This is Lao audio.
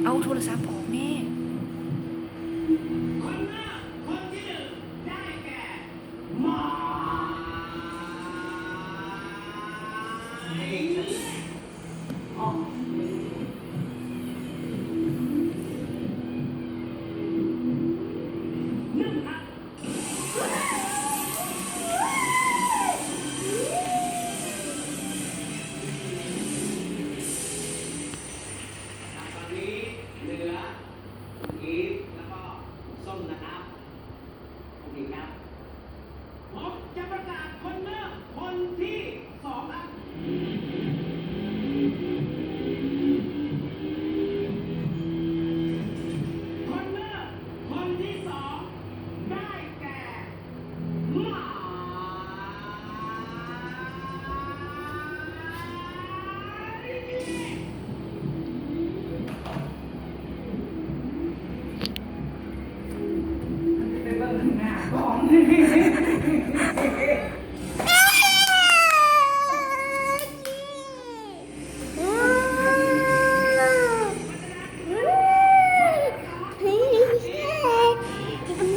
ເອົາໂທລະສັບອອກແມ່. ຕອນນີ້ເຫຼືອ ອີຟ ແລ້ວກໍ ສົ້ມ ນະຄັບ. ໂອເຄຄັບ ຜົມຈະປະກາດຄົນເລີ່ມຄົນທີສອງຄັບ. ຄົນເລີ່ມຄົນທີສອງ ໄດ້ແກ່ ໝາຍ ໄປເບິ່ງໜ້າກ້ອງ.